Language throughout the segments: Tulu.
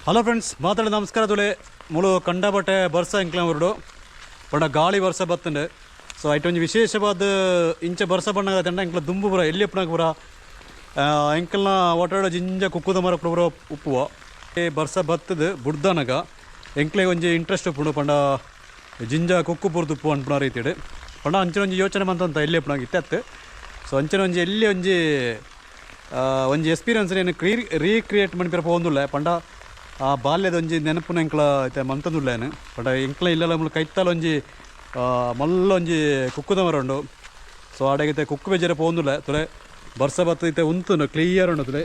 ಹಲೋ ಫ್ರೆಂಡ್ಸ್, ಮಾತಾಡಿ ನಮಸ್ಕಾರ. ತುಲೆ ಮುಳು ಕಂಡಬಟ್ಟೆ ಬರ್ಸ ಎಂಕ್ಲ ಊರುಡು ಪಂಡ ಗಾಳಿ ವರ್ಷ ಬತ್ತುಂಡು. ಸೊ ಐಟ್ ಒಂಜಿ ವಿಶೇಷವಾದ ಇಂಚ ಬರ್ಸ ಬಣ್ಣಗ ತಂಡ ಎಂಕ್ಲ ದುಂಬು ಪೂರ ಎಲ್ಲಿ ಉಪ್ಪುನಗ ಪೂರ ಎಂಕಲ್ನ ಓಟಾಡ ಜಿಂಜ ಕುಕ್ಕುದ ಮರ ಪೂರ ಉಪ್ಪುವ. ಈ ಬರ್ಸ ಬತ್ತದು ಬುಡ್ದನಗ ಎಂಕ್ಲೆ ಒಂಜಿ ಇಂಟ್ರೆಸ್ಟ್ ಉಪ್ಪುಂಡು ಪಂಡ ಜಿಂಜ ಕುಕ್ಕು ಪೂರ್ದು ಉಪ್ಪು ಅನ್ಪುನ ರೀತಿಡ್ ಪಂಡ ಅಂಚಿನ ಒಂಜಿ ಯೋಚನೆ ಮಂತಂತ ಎಲ್ಲಿ ಉಪ್ಪುನಾಗ ಇತ್ತತ್ತು. ಸೊ ಅಂಚಿನ ಒಂಜಿ ಎಲ್ಲಿ ಒಂಜಿ ಒಂಜಿ ಎಕ್ಸ್ಪೀರಿಯನ್ಸ್ ಏನು ರೀಕ್ರಿಯೇಟ್ ಮನ್ಪಿರ ಪೋವೊಂದುಲ್ಲೆ. ಪಂಡ ಆ ಬಾಲ್ಯದ ಒಂಜಿ ನೆನಪುನ ಎಂಕ್ಲ ಇತ್ತೆ ಮಂತೊಂದುಲ್ಲೇನು. ಪಂಡ ಎಂಕ್ಲ ಇಲ್ಲಲ ಮುಲು ಕೈತಲ್ ಒಂಜಿ ಮಲ್ಲ ಒಂಜಿ ಕುಕ್ಕುದ ಮರ ಉಂಡು. ಸೊ ಆಡೆಗಿತ್ತೆ ಕುಕ್ಕು ಬೇಜಾರ ಪೋವೊಂದುಲ್ಲೆ. ತುಲೆ ಬರ್ಸ ಬತ್ತು ಇತ್ತೆ ಉಂತುಂಡು, ಕ್ಲಿಯರ್ ಉಂಡು. ತುಲೆ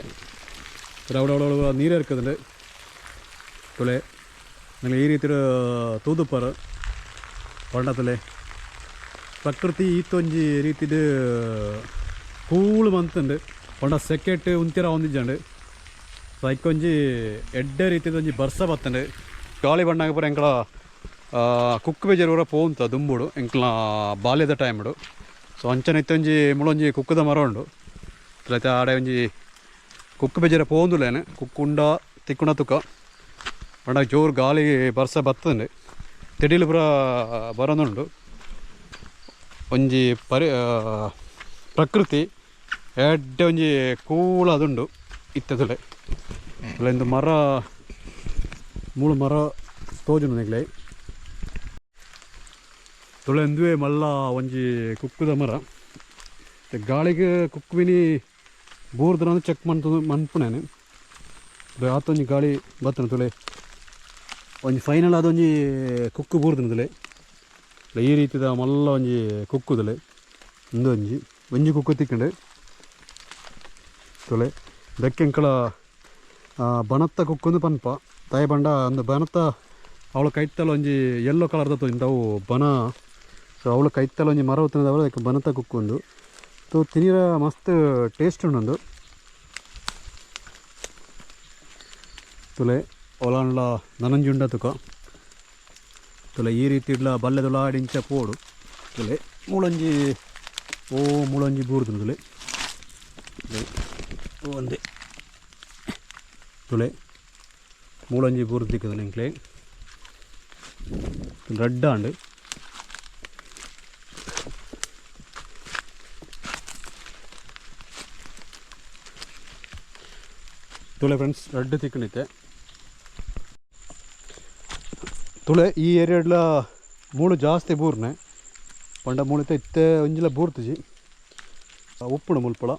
ತುಲೆ ಅವಳ ಅವಳ ನೀರು ಇರ್ಕದುಂಡು. ತುಲೆ ನಂಗೆ ಈ ರೀತಿ ತೂದುಪ್ಪರು. ಪಂಡ ತುಲೆ ಪ್ರಕೃತಿ ಈತೊಂಜಿ ರೀತಿಡ್ ಕೂಳು ಮಂತುಂಡು. ಪಂಡ ಸೆಕೆಟ್ ಉಂತಿರ ಒಂದಿಜ್ಜಂಡು. ಸೊ ಐಕೊಂಜಿ ಎಡ್ಡೆ ರೀತಿದ ಒಂಜಿ ಬರ್ಸ ಬತ್ತಂಡು. ಗಾಳಿ ಬಣ್ಣಾಗ ಪೂರ ಎಂಕಲ ಕುಕ್ಕು ಬೇಜಾರು ಪೂರ ಪೋಂತ ದುಂಬುಡು ಎಂಕಲ್ನ ಬಾಲ್ಯದ ಟೈಮ್ಡು. ಸೊ ಅಂಚನೆ ಇತ್ತೊಂಜಿ ಮುಳೊಂಜಿ ಕುಕ್ಕುದ ಮರ ಉಂಡು. ಐತೆ ಆಡೆ ಒಂಜಿ ಕುಕ್ಕು ಬೇಜಾರ ಪೋಂದುಲೇನು ಕುಕ್ಕುಂಡ ತಿಕ್ಕುಂಡ ತುಕ್ಕ. ಪಂಡ ಜೋರು ಗಾಳಿ ಬರ್ಸ ಬತ್ತಂಡು, ತೆಡಿಲು ಪೂರ ಬರೋದುಂಡು. ಒಂಜಿ ಪ್ರಕೃತಿ ಎಡ್ಡೆ ಒಂಜಿ ಕೂಲ ಅದುಂಡು ಇತ್ತದಲೆ. ಇಂದು ಮರ ಮೂಳು ಮರ ತೋಜುಂಡು ನಿಗ್ಲೆ. ತುಳೆ ಎಂದುವೆ ಮಲ್ಲ ಒಂಜಿ ಕುಕ್ಕುದ ಮರ. ಗಾಳಿಗೆ ಕುಕ್ಕುವಿನಿ ಬೂರ್ದನ ಚೆಕ್ ಮಂತು ಮನ್ಪುನೇನು. ಆತೊಂಜಿ ಗಾಳಿ ಬತ್ತನ ತುಳೆ ಒಂಜಿ ಫೈನಲ್ ಅದೊಂಜಿ ಕುಕ್ಕು ಬೂರ್ದನ ತುಲೆ. ಈ ರೀತಿದ ಮಲ್ಲ ಒಂಜಿ ಕುಕ್ಕುದಲೆ ಇಂದು ಒಂಜಿ ಒಂಜಿ ಕುಕ್ಕು ತಿಕ್ಕಂಡು ತುಲೆ. ದಕ್ಕೆಂಕಲ ಬನತ್ತ ಕುಕ್ಕೊಂದು ಪನ್ಪ ತಾಯಿ ಬಂಡ ಅಂದು ಬನತ್ತ ಅವಳ ಕೈತಲ ಒಂಜಿ ಯೆಲ್ಲೋ ಕಲರ್ದ ಅವು ಬನ. ಸೊ ಅವಳ ಕೈತಲ ಒಂಜಿ ಮರ ಉತ್ತನದವಳು ಅದಕ್ಕೆ ಬನತ್ತ ಕುಕ್ಕೊಂದು. ಸೊ ತಿನೀರ ಮಸ್ತ್ ಟೇಸ್ಟ್ ಉಂಡೊಂದು. ತುಲೆ ಒಲಾಂಡ್ಲ ನನಂಜಿ ಉಂಡ ತುಕ. ತುಲೆ ಈ ರೀತಿ ಇಡ್ಲ ಬಲ್ಲೆದುಲಾಡಿಂಚ ಪೋಡು. ತುಲೆ ಮೂಲೊಂಜಿ ಓ ಮೂಲೊಂಜಿ ಬೂರ್ದು ತುಲೆ ಒಂದೇ ತುಲೆ ಮೂಲೊಂಜಿ ಬೂರ್ದು ತಿಕ್ಕದು ಎಂಕ್ಲೆ ರೆಡ್ ಆಂಡ್. ತುಳೆ ಫ್ರೆಂಡ್ಸ್ ರೆಡ್ ತಿಕ್ಕಣಿತ್ತೆ. ತುಳೆ ಈ ಏರಿಯಾಡ್ಲ ಮೂಳು ಜಾಸ್ತಿ ಬೂರ್ನೆ ಪಂಡ ಮೂಳಿತ ಇತ್ತೆ ಒಂಜಿಲ ಬೂರ್ತುಜಿ ಉಪ್ಪುಡು ಮುಲ್ಪಳ.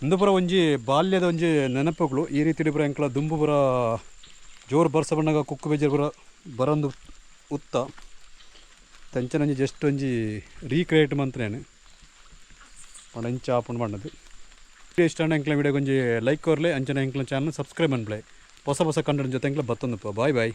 ಇಂದು ಪೂರ ಒಂಜಿ ಬಾಲ್ಯದ ಒಂಜಿ ನೆನಪುಗಳು. ಈ ರೀತಿ ಪೂರ ಎಂಕಲ ದುಂಬು ಪೂರ ಜೋರು ಬರ್ಸ ಬಣ್ಣಗ ಕುಕ್ಕು ಬೇಜಾರು ಪೂರ ಬರಂದು ಉತ್ತ ತಂಚನ ಒಂಜಿ ಜಸ್ಟ್ ಒಂಜಿ ರೀಕ್ರಿಯೇಟ್ ಮಂತ್ರೇನು ಪಂಡ ಇಂಚ ಆಪುಂಡು ಬಣ್ಣದು. ಇಷ್ಟ ಎಂಕ್ಲ ವಿಡಿಯೋ ಒಂಜಿ ಲೈಕ್ ಕೊರ್ಲೆ, ಅಂಚನೆ ಎಂಕ್ಲ ಚಾನಲ್ ಸಬ್ಸ್ಕ್ರೈಬ್ ಅನ್ಪ್ಲೆ. ಹೊಸ ಹೊಸ ಕಂಟೆಂಟ್ ಜೊತೆ ಎಂಕ್ಲ ಬತ್ತೊಂದಪ್ಪ. Boy boy.